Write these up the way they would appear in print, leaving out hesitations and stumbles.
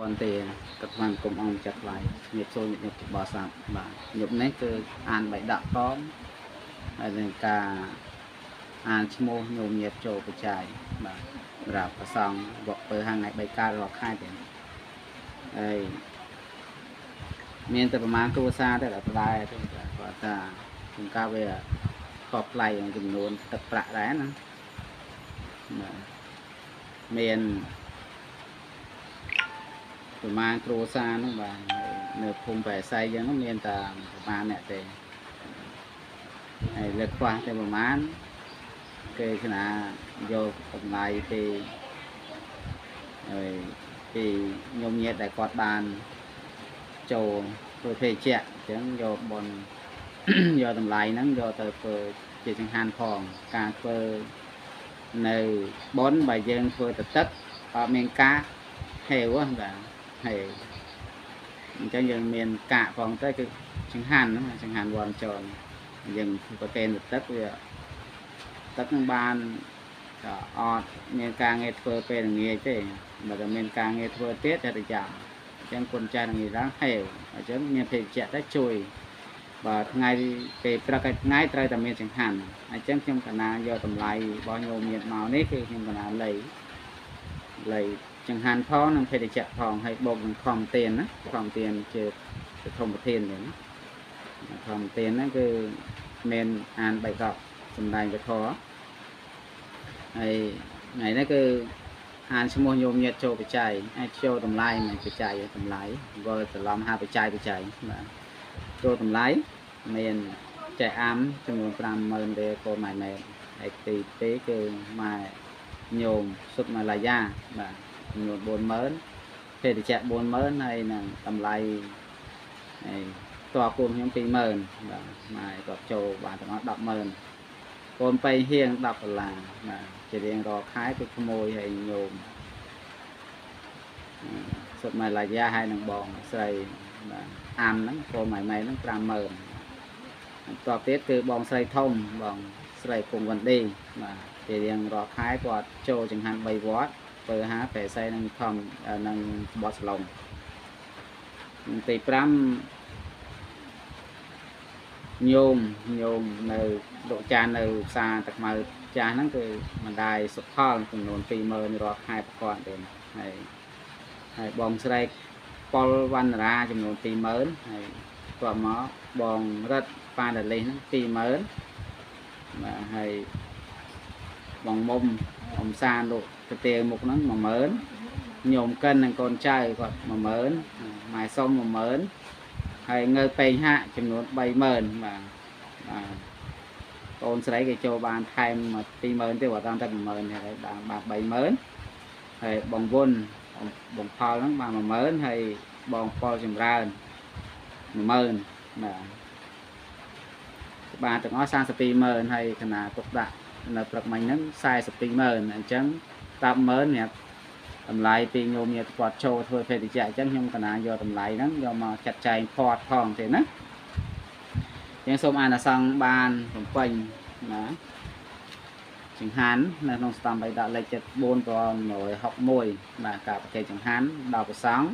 នទេកថ្មគុំអង្គចាត់ថ្លៃញៀបសូនញៀបច្បល់សាប់បាទញប់នេះគឺអានបៃដកផងហើយនឹងការអានឈ្មោះញោមញៀបចូលបច្ច័យបាទសម្រាប់ប្រសង់វត្តពើហាងថ្ងៃ3កើតរាល់ខែទេហើយមានតែប្រមាណគ្រួសារទេដែលដែរទេគាត់ថាជួនកាលវាខុសប្លែកចំនួនទឹកប្រាក់ដែរណាបាទមានប្រមាណគ្រួសារហ្នឹងបាទនៅភូមិបែសៃចឹងមានតែប្រមាណអ្នកទេហើយលើកខ្វះតែប្រមាណគេគណៈយកតម្លៃពីហើយពីញោមញាតដែលគាត់បានចូលធ្វើភេសជ្ជៈអញ្ចឹងយកបុណ្យយកតម្លៃហ្នឹងយកទៅធ្វើជាចង្ហាន់ផងការធ្វើនៅបុណ្យបើយើងធ្វើទៅទឹកអត់មានកាកហេវបាទហើយអញ្ចឹងយើងមានកាកផងទៅគឺចង្ហាន់ហ្នឹងចង្ហាន់វ៉ាន់ចនយើងប្រគេនទៅទឹកវាទឹកនឹងបានក៏អត់មានការងារធ្វើពេលល្ងាចទេបើតែមានការងារធ្វើទៀតតែទៅចាំអញ្ចឹងគុណចាស់ល្ងាចឡើងហេវអញ្ចឹងមានភេសជ្ជៈទៅជួយបើថ្ងៃពេលព្រឹកហើយថ្ងៃត្រូវតែមានចង្ហាន់អញ្ចឹងខ្ញុំកណាយកតម្លៃរបស់ញោមញាតមកនេះគឺខ្ញុំកណាលៃចង្ហាន់ផងនិងភេសជ្ជៈផងហើយបូកនឹងខំទានណាខំទានជាធម្មទានទេណាធម្មទានហ្នឹងគឺមានអានបៃកកសម្ដែងពធហើយថ្ងៃនេះគឺអានឈ្មោះញោមញាតចូលបច្ច័យអាចចូលតម្លៃមិនបច្ច័យតម្លៃវិលត្រឡំហាបច្ច័យបច្ច័យបាទចូលតម្លៃមានចែកអាំចំនួន50000រៀលកូនម៉ែម៉ែហើយទី2គឺម៉ែញោមសុទ្ធម៉ាឡាយ៉ាបាទចំនួន40000ភេទជ្ជៈ40000ហើយនឹងតម្លៃហើយតួគុំខ្ញុំ20000បាទម៉ែគាត់ចូលបានទាំងអស់100,000កូនបៃហៀង10ដុល្លារបាទជារៀងរាល់ខែគឺក្មួយហើយញោមសុទ្ធម៉ាឡាយ៉ាហើយនឹងបងស្រីបាទអាំហ្នឹងកូនម៉ែម៉ែហ្នឹង50000បន្ទាប់ទៀតគឺបងស្រីធំបងស្រីគង់វណ្ឌីបាទជារៀងរាល់ខែគាត់ចូលចង្ហាន់3វត្តពើហាប្រស័យនឹងធំនឹងបត់ស្លុងទី5ញោមនៅលោកចាននៅផ្សារទឹកខ្មៅចាស់ហ្នឹងគឺម្ដាយសុផលចំនួន20000រាល់ខែប្រកបទេហើយហើយបងស្រីប៉ុលវណ្ណរាចំនួន20000ហើយតមកបងរិទ្ធប៉ាដាលីសហ្នឹង20000បាទហើយបងមុំអំសានលោកកទៀវមុខហ្នឹង10000ញោមកិននិងកូនចៅគាត់10000ម៉ែសុំ10000ហើយងើពេងហាក់ចំនួន30000បាទបាទកូនស្រីគេចូលបានថែម20000ទេគាត់តាមតែ10000ហើយបាន30000ហើយបងវុនបងផលហ្នឹងបាន10000ហើយបងប៉ុលចម្រើន10000បាទបានទាំងអស់320,000ហើយគណៈទុកដាក់នៅព្រឹកមិញហ្នឹង420,000អញ្ចឹង10,000អ្នកតម្លៃពីញោមញាតគាត់ចូលធ្វើភេសជ្ជៈអញ្ចឹងខ្ញុំកណាយកតម្លៃហ្នឹងយកមកចាត់ចែងផតផងទេណាអញ្ចឹងសូមអានសង្ឃបានបំពេញណាចង្ហាន់នៅក្នុងស្តំបៃដកលេខ74161បាទការប្រគេនចង្ហាន់ដល់ព្រះសង្ឃ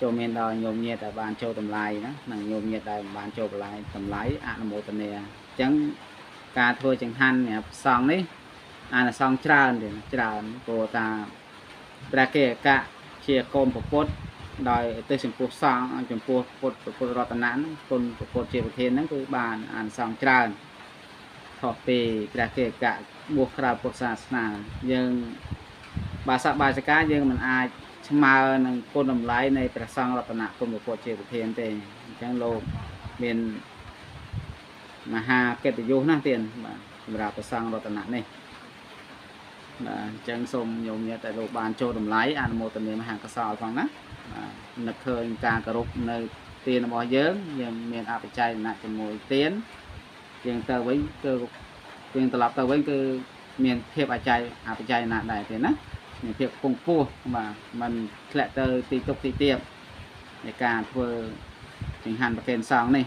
ចូលមានដល់ញោមញាតដែលបានចូលតម្លៃណានិងញោមញាតដែលមិនបានចូលតម្លៃអនុមោទនាអញ្ចឹងការធ្វើចង្ហាន់សម្រាប់សង្ឃនេះអានិសង្ឃច្រើនទេច្រើនព្រោះតាព្រះកេកៈជាកូនពុទ្ធដោយទៅចំពោះសង្ឃចំពោះពុទ្ធពុទ្ធរតនៈហ្នឹងគុណពុទ្ធជាប្រធានហ្នឹងគឺបានអានិសង្ឃច្រើនខុសពីព្រះកេកៈបួសក្រៅពុទ្ធសាសនាយើងបាសកបាសិកាយើងមិនអាចស្មើនឹងគុណតម្លៃនៃព្រះសង្ឃរតនៈគុណពុទ្ធជាប្រធានទេអញ្ចឹងលោកមានមហាកិត្តិយសណាស់ទៀតបាទសម្រាប់ព្រះសង្ឃរតនៈនេះបាទអញ្ចឹងសូមញោមញាតតែលោកបានចូលតម្លៃអនុមោទនាមហាកុសលផងណាបាទនឹកឃើញការគោរពនៅទានរបស់យើងយើងមានអបិច័យណៈជាមួយទានយើងទៅវិញគឺយើងត្រឡប់ទៅវិញគឺមានភាពអបិច័យណៈដែរទេណាមានភាពគង់ពោះបាទมันធ្លាក់ទៅទីទុកទីទៀបនៃការធ្វើចង្ហាន់ប្រគេនសង្ឃនេះ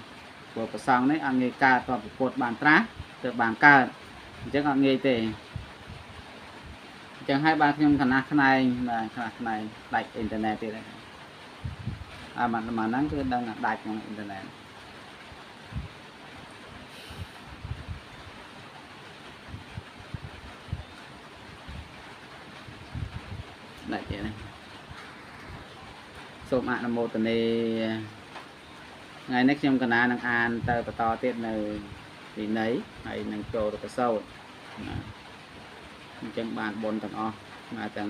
ព្រោះប្រសង្ឃនេះអត់ងាយកើតតបពុទ្ធបានត្រាស់ទៅបានកើតអញ្ចឹងអត់ងាយទេអញ្ចឹងហើយបានខ្ញុំខណៈខ្នែងបាទខណៈខ្នែងដាច់អ៊ីនធឺណិតទៀត អាមកហ្នឹងគឺដឹងដាច់ក្នុងអ៊ីនធឺណិតដាច់ទេណាសូមអនុមោទនាថ្ងៃនេះខ្ញុំកណានឹងអានទៅបន្តទៀតនៅវិន័យហើយនឹងចូលទៅប្រសូតណាអញ្ចឹងបានបុណ្យទាំងអស់មកទាំង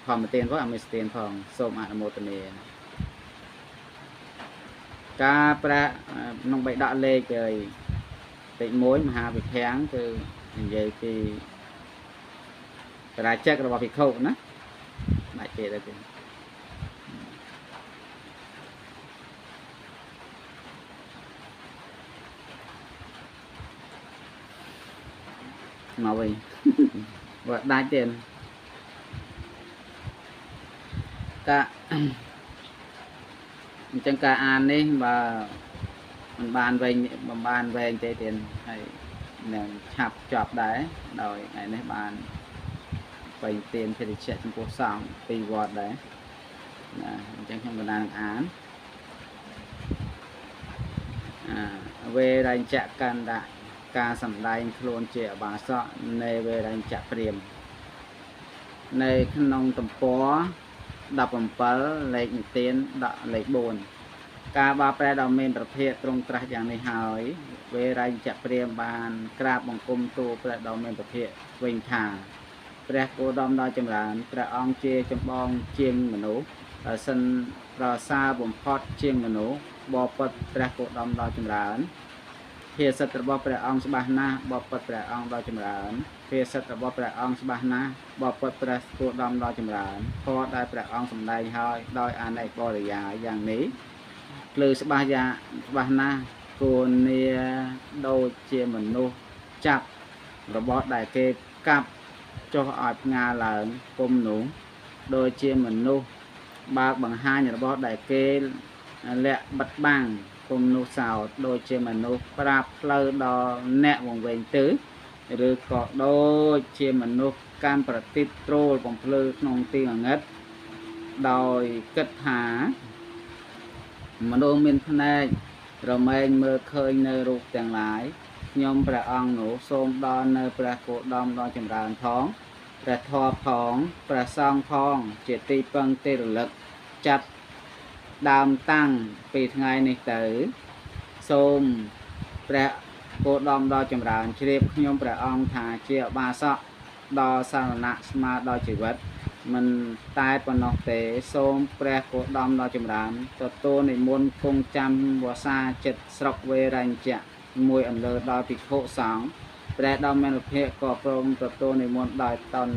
ធម្មទានផងអមិសទានផងសូមអនុមោទនាការប្រាក់ក្នុងបៃដកលេខហើយលេខ1មហាវិភាំងគឺនិយាយពីបរាជិករបស់ភិក្ខុណាបាច់ទេទៅទេមកវិញបើដាច់ទេកាអញ្ចឹងការអាននេះបើមិនបានវែងមិនបានវែងទេទៀតហើយនឹងឆាប់ចប់ដែរដោយថ្ងៃនេះបានបៃទានភេទជ្ជៈចំពោះសង្ឃពីរវត្តដែរណាអញ្ចឹងខ្ញុំកណ្ដាលនឹងអានវេរញ្ចកណ្ដៈការសម្ដែងខ្លួនជាអបាសកនៃវេរញ្ចៈព្រាមនៅក្នុងទំព័រ17លេខនិទានដកលេខ4ការបោះប្រែដ៏មានប្រភេទត្រង់ត្រាស់យ៉ាងនេះហើយវេរញ្ចៈព្រាមបានក្រាបបង្គំទូលព្រះដ៏មានប្រភេទវិញថាព្រះគោដមដ៏ចម្រើនព្រះអង្គជាចម្បងជាងមនុស្សប្រសិនប្រសើរបំផុតជាងមនុស្សបបិទ្ធព្រះគោដមដ៏ចម្រើនភាសិតរបស់ព្រះអង្គច្បាស់ណាស់បបិទ្ធព្រះអង្គដ៏ចម្រើនភាសិតរបស់ព្រះអង្គច្បាស់ណាស់បបិទ្ធព្រះគោដមដ៏ចម្រើនធម៌ដែលព្រះអង្គសម្ដែងហើយដោយអនេកបរិយាយ៉ាងនេះភ្លឺច្បាស់យ៉ាងច្បាស់ណាស់គួរនាដូចជាមនុស្សចាប់របស់ដែលគេកាប់ចុះឲ្យផ្ងាឡើងគុំនោះដូចជាមនុស្សបើកបង្ហាញរបស់ដែលគេលាក់បិទបាំងគុំនោះសោតដូចជាមនុស្សប្រាប់ផ្លូវដល់អ្នកវង្វេងទិសឬក៏ដូចជាមនុស្សកាន់ប្រទីបត្រូលបំភ្លឺក្នុងទីងងឹតដោយគិតថាមនុស្សមានភ្នែករមែងមើលឃើញនៅរូបទាំងឡាយខ្ញុំព្រះអង្គនោះសូមដល់នៅព្រះគោដមដ៏ចម្រើនផងព្រះធម៌ផងព្រះសង្ឃផងជាទីពឹងទីរលឹកចាប់ដើមតាំងពីថ្ងៃនេះទៅសូមព្រះគោដមដ៏ចម្រើនជ្រាបខ្ញុំព្រះអង្គថាជាអបាសកដល់សារណៈស្មើដល់ជីវិតមិនតែប៉ុណ្ណោះទេសូមព្រះគោដមដ៏ចម្រើនទទួលនិមន្តគង់ចាំវសាចិត្តស្រុកវេរញ្ចៈមួយអន្លើដល់ភិក្ខុសង្ឃព្រះដ៏មានភិក្ខក៏ព្រមទទួលនិមន្តដោយតន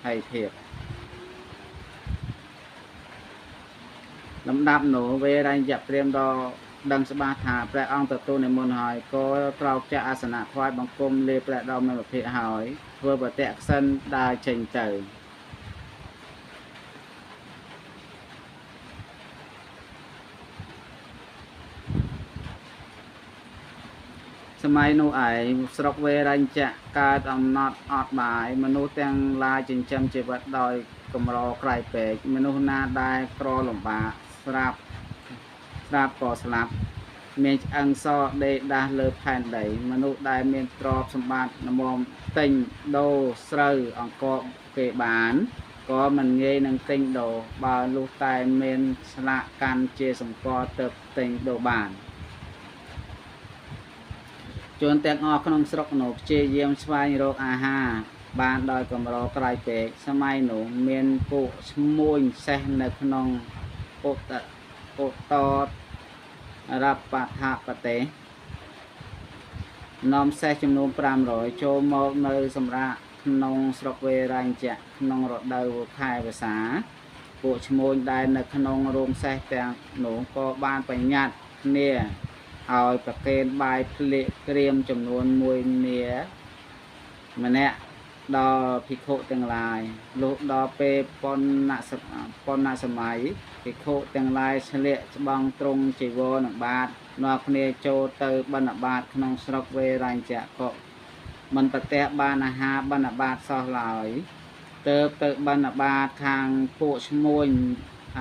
ហិភាពលំដាប់នោះវេរញ្ចៈព្រាមដ៏ដឹងច្បាស់ថាព្រះអង្គទទួលនិមន្តហើយក៏ក្រោកចាក់អាសនៈថ្វាយបង្គំលាព្រះដ៏មានភិក្ខហើយធ្វើបតិក្សិនដើរចេញទៅសម័យនោះឯងស្រុកវេរញ្ចៈកើតអំណត់អត់បាយមនុស្សទាំងឡាយចិញ្ចឹមជីវិតដោយកម្រក្រៃពេកមនុស្សណាដែលក្រលំបាកស្រាប់ស្រាប់ក៏ស្លាប់មានឆ្អឹងសដេកដាស់លើផែនដីមនុស្សដែលមានទ្រព្យសម្បត្តិល្មមទិញដូរស្រូវអង្ករគេបានក៏មិនងាយនឹងទិញដូរបើលុះតែមានស្លាកកាន់ជាសម្គាល់ទៅទិញដូរបានជនទាំងអស់ក្នុងស្រុកនោះព្យាយាមស្វែងរកអាហារបានដោយកម្រក្រៃពេកសម័យនោះមានពួកឈ្មួញសេះនៅក្នុងឧត្តរបថាប្រទេសនាំសេះចំនួន500ចូលមកនៅសម្រាប់ក្នុងស្រុកវេរញ្ចៈក្នុងរដូវខែវស្សាពួកឈ្មួញដែលនៅក្នុងរោងសេះទាំងនោះក៏បានបញ្ញត្តិគ្នាឲ្យប្រគេនបាយភ្លៀកក្រៀមចំនួន1នាម្នាក់ដល់ភិក្ខុទាំងឡាយលុះដល់ពេលបណ្ណសម័យភិក្ខុទាំងឡាយស្លៀកស្បង់ទ្រង់ជីវរនិងបាតនាំគ្នាចូលទៅបណ្ឌបាតក្នុងស្រុកវេរញ្ចៈក៏មិនប្រទះបានអាហារបណ្ឌបាតសោះឡើយទៅទៅបណ្ឌបាតខាងពួកឈ្មួញ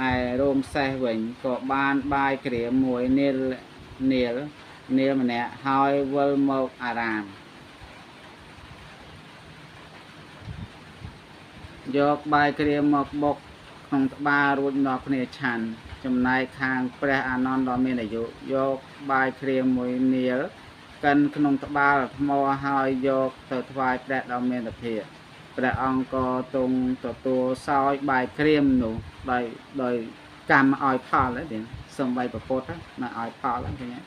ឯរោងសេះវិញក៏បានបាយក្រៀមមួយនាលនាលនាលម្នាក់ហើយវិលមកអារាមយកបាយក្រៀមមកបុកក្នុងត្បាល់រួចនាំគ្នាឆាន់ចំណែកខាងព្រះអានន្ទដ៏មានអាយុយកបាយក្រៀមមួយនាលកិនក្នុងត្បាល់ថ្មហើយយកទៅថ្វាយព្រះដ៏មានភិក្ខព្រះអង្គក៏ទ្រង់ទទួលសោយបាយក្រៀមនោះដោយកម្មឲ្យផលហ្នឹងសំបីប្រពុតណាឲ្យផលហ្នឹងឃើញទេ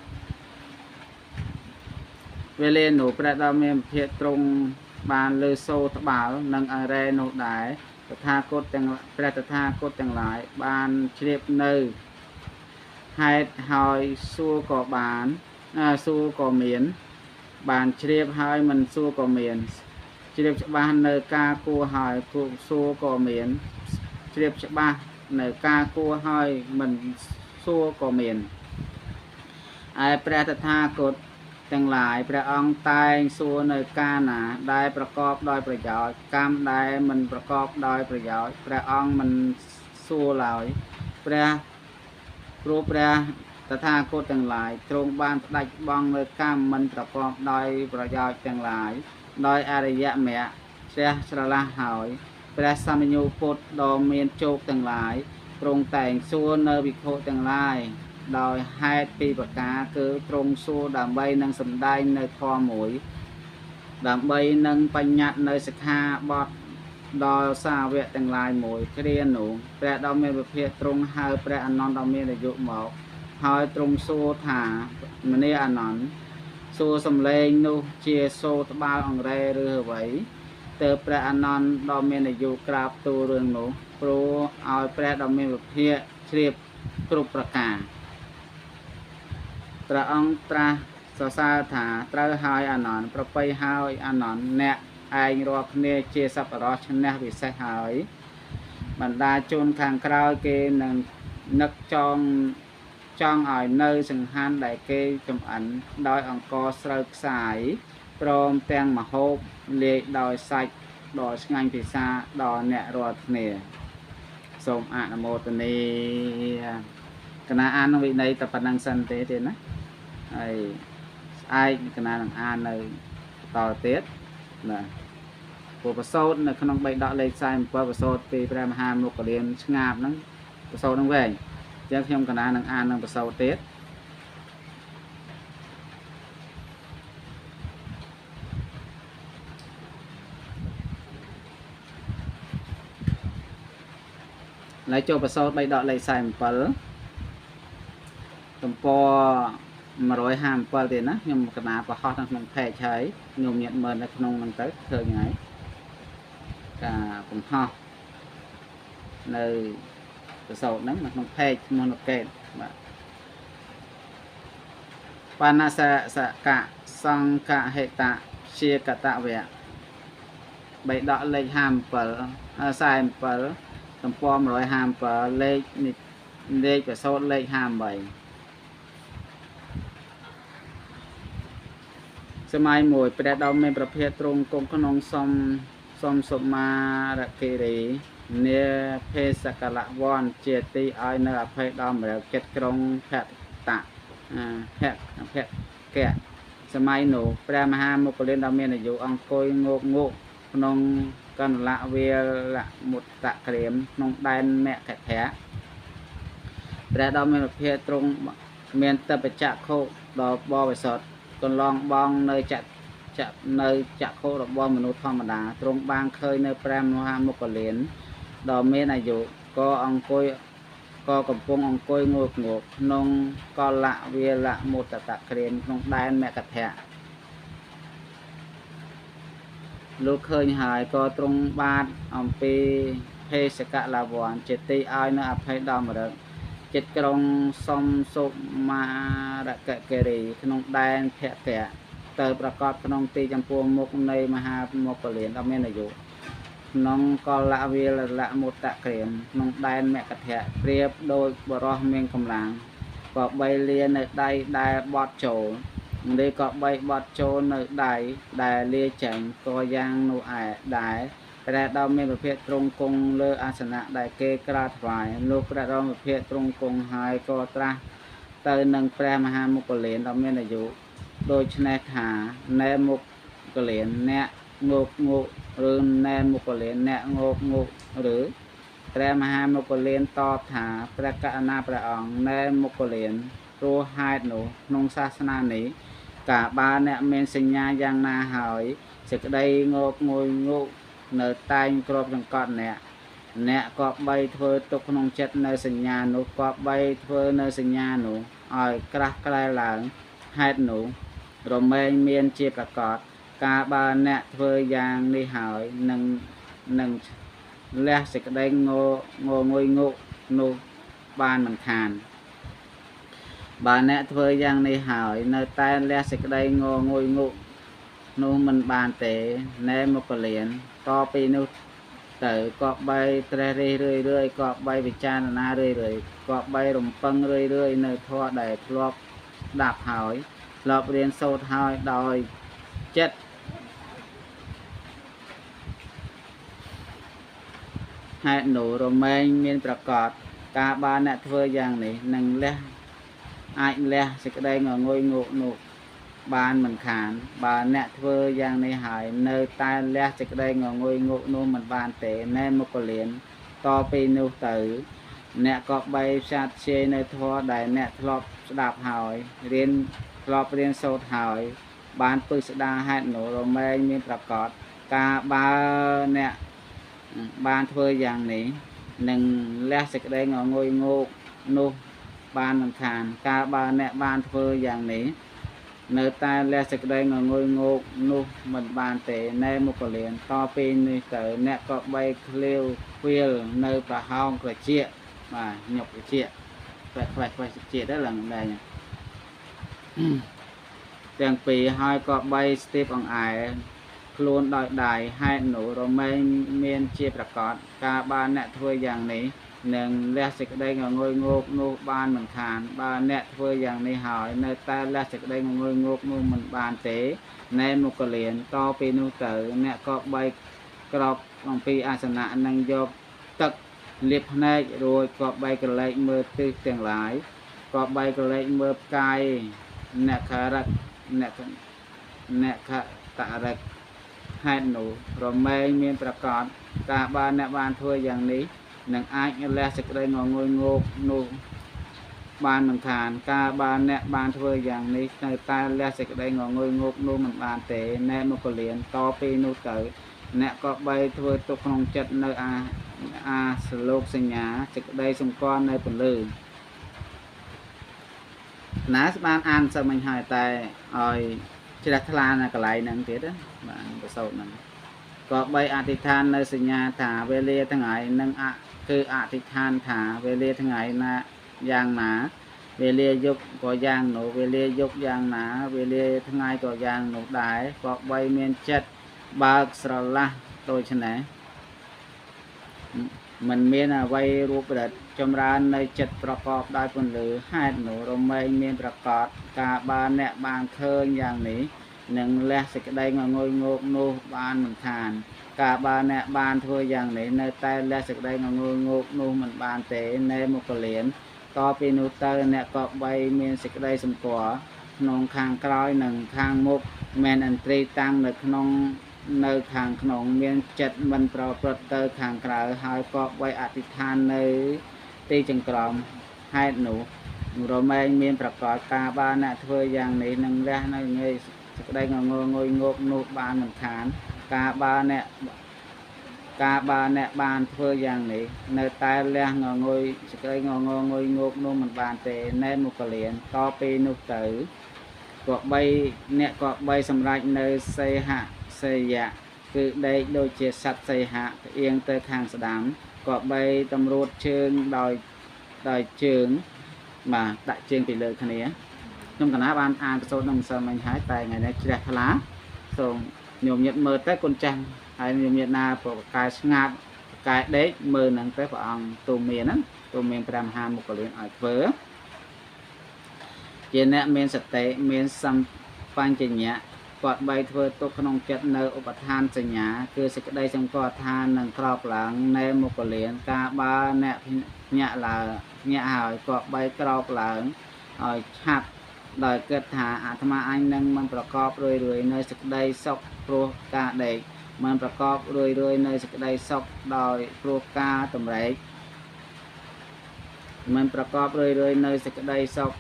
វេលានោះព្រះដ៏មានភិក្ខទ្រង់បានលើសូរត្បាល់និងអរ៉េនោះដែរតថាគតទាំងព្រះតថាគតទាំងឡាយបានជ្រាបនៅហេតុហើយសួរក៏បានសួរក៏មានបានជ្រាបហើយមិនសួរក៏មានជ្រាបច្បាស់នៅការគួរហើយគួរសួរក៏មានជ្រាបច្បាស់នៅការគួរហើយមិនសួរក៏មានឯព្រះតថាគតទាំងឡាយព្រះអង្គតែងសួរនៅការណាដែលប្រកបដោយប្រយោជន៍កម្មដែលមិនប្រកបដោយប្រយោជន៍ព្រះអង្គមិនសួរឡើយព្រះព្រោះព្រះតថាគតទាំងឡាយទ្រង់បានផ្ដាច់បង់នៅកម្មមិនប្រកបដោយប្រយោជន៍ទាំងឡាយដោយអរិយមគ្គជ្រះស្រឡះហើយព្រះសមញ្ញូពុទ្ធដ៏មានជោគទាំងឡាយទ្រង់តែងសួរនៅវិខុទាំងឡាយដោយហេតុពីរប្រការគឺទ្រង់សួរដើម្បីនឹងសម្ដែងនៅធម៌មួយដើម្បីនឹងបញ្ញត្តិនៅសិក្ខាបទដល់សាវកទាំងឡាយមួយគ្រានោះព្រះដ៏មានវិភាកទ្រង់ហៅព្រះអានន្ទដ៏មានអាយុមកហើយទ្រង់សួរថាមនាអានន្ទសួរសំឡេងនោះជាសូរត្បាល់អង្រែឬអ្វីទើបព្រះអានន្ទដ៏មានអាយុក្រាបទូលរឿងនោះព្រោះឲ្យព្រះដ៏មានវិភាកជ្រាបគ្រប់ប្រការព្រះអង្គត្រាស់សរសើរថាត្រូវហើយអានន្ទប្រពៃហើយអានន្ទអ្នកឯងរាល់គ្នាជាសប្បុរសឈ្នះវិសេសហើយបណ្ដាជនខាងក្រោយគេនឹងនឹកចងចង់ឲ្យនៅសង្ហានដែលគេចំអិនដោយអង្ករស្រូវខ្សាយព្រមទាំងមហូបលាយដោយសាច់ដ៏ឆ្ងាញ់ពិសាដល់អ្នករាល់គ្នាសូមអនុមោទនាកណាអានក្នុងវិន័យតែប៉ុណ្្នឹងសិនទេទេណាហើយស្អែកកណានឹងអាននៅបន្តទៀតណាព្រោះប្រសូតនៅក្នុងបៃដកលេខ47ប្រសូតពីព្រះមហាមុគលានឆ្ងាបហ្នឹងប្រសូតហ្នឹងវែងអញ្ចឹងខ្ញុំកណានឹងអាននឹងប្រសូតទៀតឡើយចូលប្រសូតបៃដកលេខ47ទំព័រ157ទៀតណាខ្ញុំកណាប្រហោះនៅក្នុងផេកហើយខ្ញុំញាត់មើលនៅក្នុងហ្នឹងទៅឃើញហើយការបង្ហោះនៅប្រសូតហ្នឹងនៅក្នុងផេកឈ្មោះនកេតបាទបណ្ណសកៈសង្កហេតៈជាកតវៈបៃដកលេខ57 47ទំព័រ157លេខលេខប្រសូតលេខ58សម័យមួយព្រះដ៏មានប្រភេទទ្រង់គង់ក្នុងសំសុមារគិរីនាភេសកលវ័នជាទីឲ្យនៅអភ័យដល់មរចិត្តក្រុងភតៈភភកៈសម័យនោះព្រះមហាមុគលានដ៏មានអាយុអង្គុយងោកងក់ក្នុងកណ្ដលវាលមុតក្រៀមក្នុងដែនមគ្គធៈព្រះដ៏មានប្រភេទទ្រង់មានតបចក្ខុដ៏បរិសុទ្ធកន្លងបងនៅចនៅចក្ខុរបស់មនុស្សធម្មតាទ្រង់បានឃើញនៅព្រះមហាមុគលានដ៏មានអាយុក៏អង្គុយក៏កំពុងអង្គុយងក់ងក់ក្នុងកលវាលមុតតក្រៀមក្នុងដែនមគ្គធៈលោកឃើញហើយក៏ទ្រង់បាទអំពីភេសកលវ័នជាទីឲ្យនៅអភ័យដល់មរឹកចិត្តក្រុងសំសុមារកគិរីក្នុងដែនភកៈទៅប្រកបក្នុងទីចំពោះមុខនៃមហាមុគលានដ៏មានអាយុក្នុងកលវាលមុតក្រៀមក្នុងដែនមគ្គធៈប្រៀបដោយបរោះមានកម្លាំងក៏បីលានៅដៃដែលបត់ចូលឬក៏បីបត់ចូលនៅដៃដែលលាចេញក៏យ៉ាងនោះឯដែរ ព្រះដ៏មានពភាកទ្រង់គង់លើអាសនៈដែលគេក្រាលថ្វាយលោកព្រះដ៏មានពភាកទ្រង់គង់ហើយក៏ត្រាស់ទៅនឹងព្រះមហាមោគ្គលានដ៏មានអាយុដូច្នេះថាណែមោគ្គលានអ្នកងោកងោកឬណែមោគ្គលានអ្នកងោកងោកឬព្រះមហាមោគ្គលានតបថាព្រះករុណាព្រះអង្គណែមោគ្គលានព្រោះហេតុនោះក្នុងសាសនានេះកាលបើអ្នកមានសញ្ញាយ៉ាងណាហើយសេចក្តីងោកងុយងោកនៅតែងគ្របចង្កត់អ្នកអ្នកក៏បីធ្វើទុកក្នុងចិត្តនៅសញ្ញានោះក៏បីធ្វើនៅសញ្ញានោះឲ្យក្រាស់ក្រែលឡើងហេតុនោះរមែងមានជាប្រកបកាលបើអ្នកធ្វើយ៉ាងនេះហើយនឹងលះសេចក្តីងងុយងោកនោះបានមិនខានបើអ្នកធ្វើយ៉ាងនេះហើយនៅតែលះសេចក្តីងងុយងោកនោះមិនបានទេណែមោគ្គលានតពីនោះទៅក៏បីត្រេះរិះរឿយរឿយក៏បីពិចារណារឿយរឿយក៏បីរំពឹងរឿយរឿយនៅធម៌ដែលធ្លាប់ស្ដាប់ហើយធ្លាប់រៀនសូត្រហើយដោយចិត្តហេតុនោះរមែងមានប្រកបការបានអ្នកធ្វើយ៉ាងនេះនឹងលះអាចលះសេចក្តីងងុយងោកនោះបានមិនខានបើអ្នកធ្វើយ៉ាងនេះហើយនៅតែលះសេចក្តីងងុយងោកនោះមិនបានទេណែមោគ្គលានតពីនោះទៅអ្នកក៏បីផ្សាត់ជាយនៅធម៌ដែលអ្នកធ្លាប់ស្ដាប់ហើយរៀនធ្លាប់រៀនសូត្រហើយបានពឹស្ដាហេតុនោះរមែងមានប្រកបការបើអ្នកបានធ្វើយ៉ាងនេះនឹងលះសេចក្តីងងុយងោកនោះបានមិនខានកាលបើអ្នកបានធ្វើយ៉ាងនេះនៅតែលះសេចក្តីងងុយងោកនោះមិនបានទេណែមោគ្គលានតពីនេះទៅអ្នកក៏បីឃ្លាវខ្វៀលនៅប្រហោងក្រចៀកបាទញុកក្រចៀកខ្វេះខ្វេះខ្វេះជាតិទៅឡើងដែរទាំងពីរហើយក៏បីស្ទាបអង្អែលខ្លួនដោយដៃហេតុនោះរមែងមានជាប្រកបការបានអ្នកធ្វើយ៉ាងនេះនឹងលះសេចក្តីងងុយងោកនោះបានមិនខានបើអ្នកធ្វើយ៉ាងនេះហើយនៅតែលះសេចក្តីងងុយងោកនោះមិនបានទេណែមោគ្គលានតពីនោះទៅអ្នកក៏បីក្របអំពីអាសនៈនឹងយកទឹកលាបភ្នែករួចក៏បីក្រឡេកមើលទិសទាំងឡាយក៏បីក្រឡេកមើលផ្កាយអ្នកខរិកអ្នកខតរិកហេតុនោះរមែងមានប្រកបការបានអ្នកបានធ្វើយ៉ាងនេះនឹងអាចលះសេចក្តីងងុយងោកនោះបានមិនខានកាលបានអ្នកបានធ្វើយ៉ាងនេះនៅតែលះសេចក្តីងងុយងោកនោះមិនបានទេណែមោគ្គលានតពីនោះទៅអ្នកក៏បីធ្វើទុកក្នុងចិត្តនៅអាសលោកសញ្ញាសេចក្តីសម្គាល់នៅពន្លឺណាស្បានអានសឹមមិញហើយតែឲ្យជ្រះថ្លានៅកន្លែងហ្នឹងទៀតបាទប្រសូតហ្នឹងក៏បីអធិដ្ឋាននៅសញ្ញាថាវេលាថ្ងៃនឹងគឺអធិដ្ឋានថាវេលាថ្ងៃណាយ៉ាងណាវេលាយប់ក៏យ៉ាងនោះវេលាយប់យ៉ាងណាវេលាថ្ងៃក៏យ៉ាងនោះដែរក៏បីមានចិត្តបើកស្រឡះដូច្នេះមិនមានអ្វីរូបរិទ្ធចម្រើននៅចិត្តប្រកបដោយពន្លឺហេតុនោះរមែងមានប្រកបការបានអ្នកបានឃើញយ៉ាងនេះនឹងលះសេចក្តីងងុយងោកនោះបានមិនខានកាលបើអ្នកបានធ្វើយ៉ាងនេះនៅតែលះសេចក្តីងងុយងោកនោះមិនបានទេណែមោគ្គលានតពីនោះទៅអ្នកក៏បីមានសេចក្តីសម្គាល់ក្នុងខាងក្រោយនិងខាងមុខមានឥន្ទ្រីតាំងនៅក្នុងនៅខាងក្នុងមានចិត្តមិនប្រព្រឹត្តទៅខាងក្រៅហើយក៏បីអធិដ្ឋាននៅទីចង្ក្រមហេតុនោះរមែងមានប្រកបការបានអ្នកធ្វើយ៉ាងនេះនឹងលះនៅងាយសេចក្តីងងងុយងោកនោះបានមិនខានកាលបើអ្នកបានធ្វើយ៉ាងនេះនៅតែលះងងុយសេចក្តីងងងុយងោកនោះមិនបានទេណែមោគ្គលានតពីនោះទៅក៏បីអ្នកក៏បីសម្រេចនៅសេហៈសេយៈគឺដេកដូចជាសត្វសីហៈផ្អៀងទៅខាងស្ដាំក៏បីតម្រួតជើងដោយជើងបាទដាក់ជើងពីលើគ្នាខ្ញុំកណាបានអានប្រសូតនឹងម្សិលមិញហើយតែថ្ងៃនេះជ្រះថ្លាសូមញោមញាតមើលទៅគុណចាស់ហើយញោមញាតណាប្រកែស្ងាត់ប្រកែដេកមើលហ្នឹងទៅព្រះអង្គទូមានហ្នឹងទូមានព្រះមហាមោគ្គលានឲ្យធ្វើជាអ្នកមានសតិមានសម្បញ្ញៈ គាត់បីធ្វើទុកក្នុងចិត្តនៅឧបឋានសញ្ញាគឺសេចក្តីសម្គាល់ថានឹងក្រោកឡើងណែមុគលានការបើអ្នកញាក់ឡើងញាក់ហើយក៏បីក្រោកឡើងឲ្យឆាប់ដោយគិតថាអាត្មាអញនឹងមិនប្រកបរឿយរឿយនៅសេចក្តីសុខព្រោះការដេកមិនប្រកបរឿយរឿយនៅសេចក្តីសុខដោយព្រោះការតម្រែកមិនប្រកបរឿយរឿយនៅសេចក្តីសុខ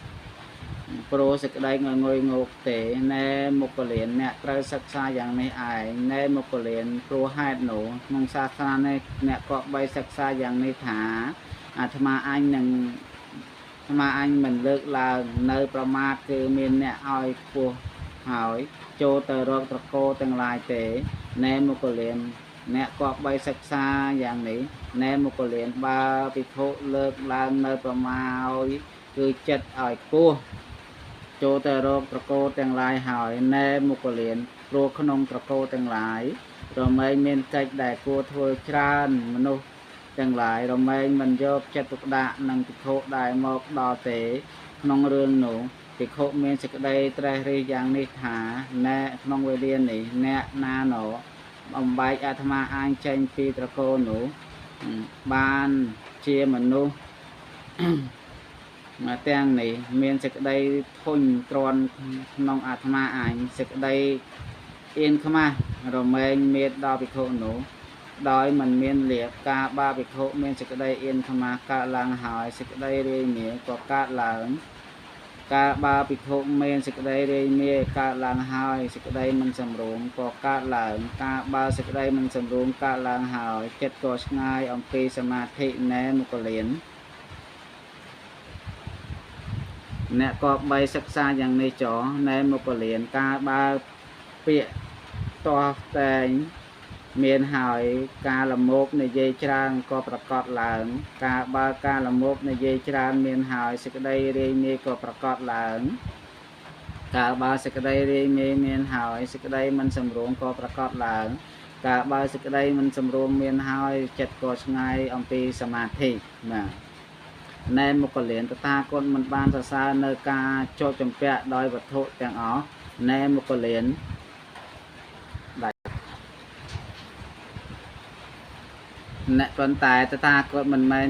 ព្រោះសេចក្តីងងុយងោកទេណែមុគលានអ្នកត្រូវសិក្សាយ៉ាងនេះឯងណែមុគលានព្រោះហេតុនោះក្នុងសាសនានេះអ្នកក៏បីសិក្សាយ៉ាងនេះថាអាត្មាអញនឹងអាត្មាអញមិនលើកឡើងនៅប្រមាទគឺមានអ្នកឲ្យខ្ពស់ហើយចូលទៅរកត្រកោទាំងឡាយទេណែមុគលានអ្នកក៏បីសិក្សាយ៉ាងនេះណែមុគលានបើភិក្ខុលើកឡើងនៅប្រមាយគឺចិត្តឲ្យខ្ពស់ចូលទៅរកត្រកោទាំងឡាយហើយណែមុគលានព្រោះក្នុងត្រកោទាំងឡាយរមែងមានកិច្ចដែលគួរធ្វើច្រើនមនុស្សទាំងឡាយរមែងមិនយកចិត្តទុកដាក់នឹងភិក្ខុដែលមកដល់ទេក្នុងរឿងនោះភិក្ខុមានសេចក្តីត្រេះរិះយ៉ាងនេះថាណែក្នុងវេលានេះអ្នកណាណោបំបែកអាត្មាអាញចេញពីត្រកូលនោះបានជាមនុស្សមកទាំងនេះមានសេចក្តីធុញទ្រាន់ក្នុងអាត្មាអញសេចក្តីអៀនខ្មាស់រមែងមានដល់ភិក្ខុនោះដោយមិនមានលៀបការបាភិក្ខុមានសេចក្តីអៀនខ្មាស់កើតឡើងហើយសេចក្តីរាយមាក៏កើតឡើងការបាភិក្ខុមានសេចក្តីរាយមាកើតឡើងហើយសេចក្តីមិនសម្រួមក៏កើតឡើងការបើសេចក្តីមិនសម្រួមកើតឡើងហើយចិត្តក៏ឆ្ងាយអំពីសមាធិណែមុគលានអ្នកក៏បីសិក្សាយ៉ាងនេះចោណែមុគលានការបើពាក្យតោះតែងមានហើយការលមោកនិយាយច្រើនក៏ប្រកបឡើងការបើការលមោកនិយាយច្រើនមានហើយសេចក្តីរាយមាយក៏ប្រកបឡើងការបើសេចក្តីរាយមាយមានហើយសេចក្តីមិនសម្រួមក៏ប្រកបឡើងការបើសេចក្តីមិនសម្រួមមានហើយចិត្តក៏ឆ្ងាយអំពីសមាធិបាទណែមុគលានតថាគតមិនបានសរសើរនៅការជាប់ជំពាក់ដោយវត្ថុទាំងអស់ណែមុគលានអ្នកប៉ុន្តែតថាគតមិនមែន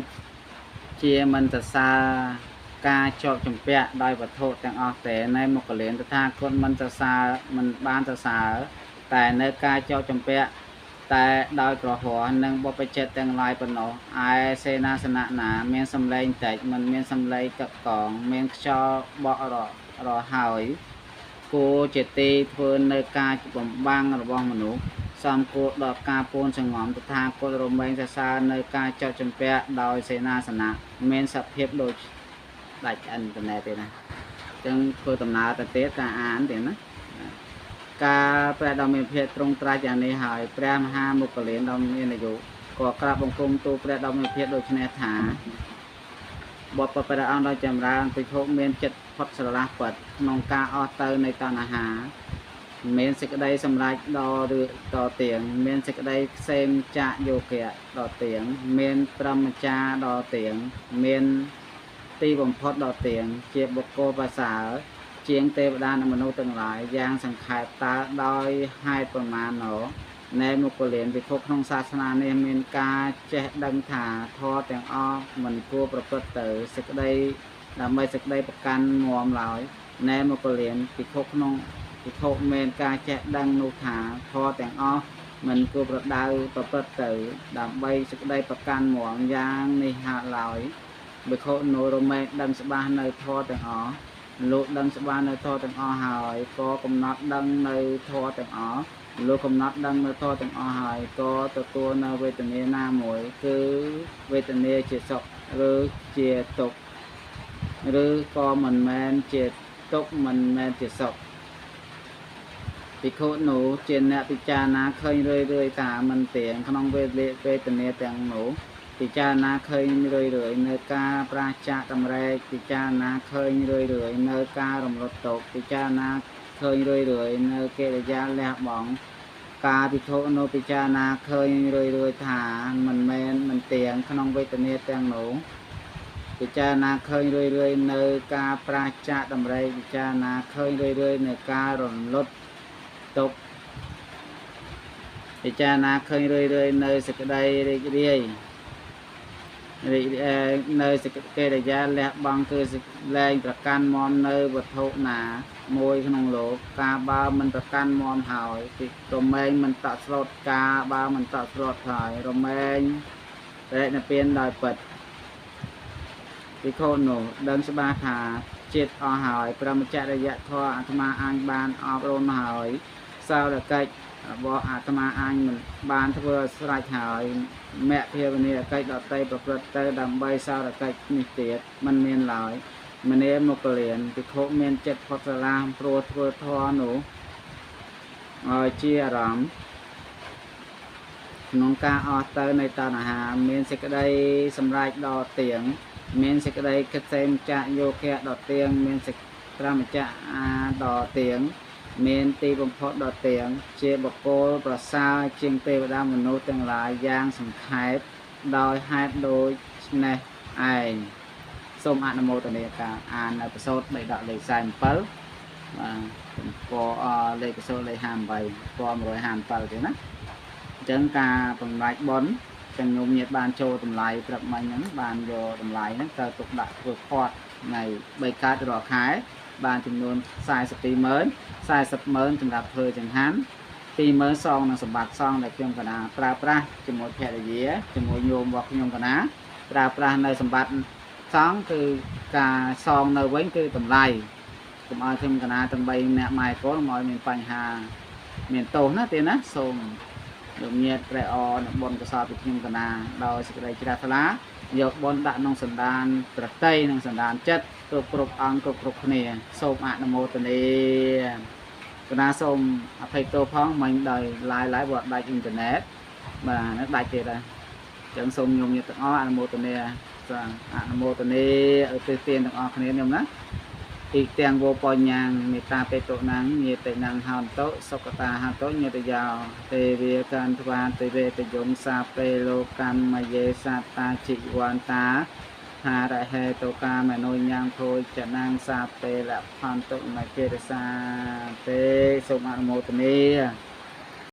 ជាមិនសរសើរការជាប់ជំពាក់ដោយវត្ថុទាំងអស់ទេណែមុគលានតថាគតមិនសរសើរមិនបានសរសើរតែនៅការជាប់ជំពាក់តែដោយក្រហមនិងបព្វជិតទាំងឡាយប៉ុណ្ណោះឯសេនាសនៈណាមានសម្លេងតិចមិនមានសម្លេងកកងមានខ្យល់បក់រហើយគួរជាទីធ្វើនៅការបំបាំងរបស់មនុស្សសំគួរដល់ការពូនសងំតថាគតរមែងសរសើរនៅការចោតចម្ពាក់ដោយសេនាសនៈមានសភាពដូចដាច់អ៊ីនធឺណិតទេណាអញ្ចឹងធ្វើដំណើរទៅទៀតការអានទេណាការព្រះដ៏មានភាពទ្រង់ត្រាស់យ៉ាងនេះហើយព្រះមហាមុគលានដ៏មានអាយុក៏ក្រាបបង្គំទូលព្រះដ៏មានភាពដូចនេះថាបបព្រះអង្គដ៏ចម្រើនភិក្ខុមានចិត្តផុតស្រឡះពិតក្នុងការអស់ទៅនៃតណ្ហាមានសេចក្តីសម្រេចដល់ឬតទៀងមានសេចក្តីខ្សែមចាកយោគៈដល់ទៀងមានព្រហ្មចារដល់ទៀងមានទីបំផុតដល់ទៀងជាបុគ្គលប្រសើរជាងទេវតានិងមនុស្សទាំងឡាយយ៉ាងសង្ខេបតើដោយហេតុប្រមាណណណែមុគលានភិក្ខុក្នុងសាសនានេះមានការចេះដឹងថាធម៌ទាំងអស់មិនគួរប្រព្រឹត្តទៅសេចក្តីដើម្បីសេចក្តីប្រកាន់មឡើយណែមុគលានភិក្ខុក្នុងភិក្ខុមានការចេះដឹងនោះថាធម៌ទាំងអស់មិនគួរប្រដៅប្រព្រឹត្តទៅដើម្បីសេចក្តីប្រកាន់មយ៉ាងនេះហាឡើយភិក្ខុនោះរមែងដឹងច្បាស់នៅធម៌ទាំងអស់លោកដឹងច្បាស់នៅធម៌ទាំងអស់ហើយក៏កំណត់ដឹងនៅធម៌ទាំងអស់លោកកំណត់ដឹងនៅធម៌ទាំងអស់ហើយក៏ទទួលនៅវេទនាណាមួយគឺវេទនាជាសុខឬជាទុក្ខឬក៏មិនមែនជាទុក្ខមិនមែនជាសុខភិក្ខុនោះជាអ្នកពិចារណាឃើញរឿយៗថាមិនទៀងក្នុងវេទនាទាំងនោះពិចារណាឃើញរឿយៗនៅការប្រាសចាកតម្រែកពិចារណាឃើញរឿយៗនៅការរំលត់ទុក្ខពិចារណាឃើញរឿយៗនៅកិរិយាលះបង់ការភិក្ខុនោះពិចារណាឃើញរឿយៗថាមិនមែនមិនទៀងក្នុងវេទនាទាំងនោះពិចារណាឃើញរឿយៗនៅការប្រាសចាកតម្រែកពិចារណាឃើញរឿយៗនៅការរំលត់ ទុកពិចារណាឃើញរឿយរឿយនៅសេចក្តីរីករាយរីកនៅសេចក្តីកិរិយាលះបង់គឺលែងប្រកាន់មមនៅវត្ថុណាមួយក្នុងលោកការបើមិនប្រកាន់មមហើយពីរមែងមិនតក់ស្លុតការបើមិនតក់ស្លុតហើយរមែងបរិនិព្វានដោយពិតភិក្ខុនោះដឹងច្បាស់ថាជាតិអស់ហើយព្រមចរិយធម៌អាត្មាអញបានអប់រំហើយសោរកិច្ចរបស់អាត្មាអញមិនបានធ្វើស្រេចហើយមគ្គភាវនាកិច្ចដតីប្រព្រឹត្តទៅដើម្បីសោរកិច្ចនេះទៀតមិនមានឡើយមនាមុគលានភិក្ខុមានចិត្តផុតស្រឡាព្រោះធ្វើធម៌នោះឲ្យជាអារម្មណ៍ក្នុងការអស់ទៅនៃតណ្ហាមានសេចក្តីសម្រេចដល់ទៀងមានសេចក្តីគិតសេមចៈយោគៈដល់ទៀងមានសេចក្ដីចៈអាដល់ទៀងមានទីបំផុតដល់ទៀងជាបុគ្គលប្រសើរជាងទេវតាមនុស្សទាំងឡាយយ៉ាងសង្ខេបដោយហេតុដូចនេះឯងសូមអនុមោទនាការអាននៅប្រសូត3ដកលេខ47បាទទំព័រលេខប្រសូតលេខ58ពណ៌157ទេណាអញ្ចឹងការបំរាច់បុណ្យទាំងញោមញាតបានចូលតម្លៃព្រឹកមិញហ្នឹងបានយកតម្លៃហ្នឹងទៅទុកដាក់ធ្វើផាត់នៃ3កើតរាល់ខែបានចំនួន420,000 400,000សម្រាប់ធ្វើចង្ហាន់20,000សងនឹងសម្បត្តិសងដែលខ្ញុំកណាប្រើប្រាស់ជាមួយភរិយាជាមួយញោមរបស់ខ្ញុំកណាប្រើប្រាស់នៅសម្បត្តិសងគឺការសងនៅវិញគឺតម្លៃកុំឲ្យខ្ញុំកណាទាំង3អ្នកម៉ែកូនមកឲ្យមានបញ្ហាមានទោសណាទេណាសូមលោកញាតព្រះអនៅបុណ្យកុសលពីខ្ញុំកណាដោយសេចក្តីជ្រះថ្លាយកបុណ្យដាក់ក្នុងសន្តានប្រតិនិងសន្តានចិត្តគ្រប់គ្រប់អង្គគ្រប់គ្រប់គ្នាសូមអនុមោទនាកណាសូមអភ័យទោសផងមិញដោយឡាយឡាយបើដាច់អ៊ីនធឺណិតបាទហ្នឹងដាច់ទៀតហើយអញ្ចឹងសូមញោមញាតទាំងអស់អនុមោទនាអនុមោទនាឧទ្ទិសទានទាំងអស់គ្នាញោមណាអ៊ីទាំងវោបញ្ញាងមេត្តាបេតុណាំងញាតិណាំងហន្តុសុកតាហន្តុញាតយោទេវាកានថ្វាទេវេតយងសាពេលោកកម្មយេសត្តាជីវន្តាហារហេតុកាមនោញ៉ាងភោចនាងសាពេលផន្តុមចេរសាទេសូមអនុមោទនា។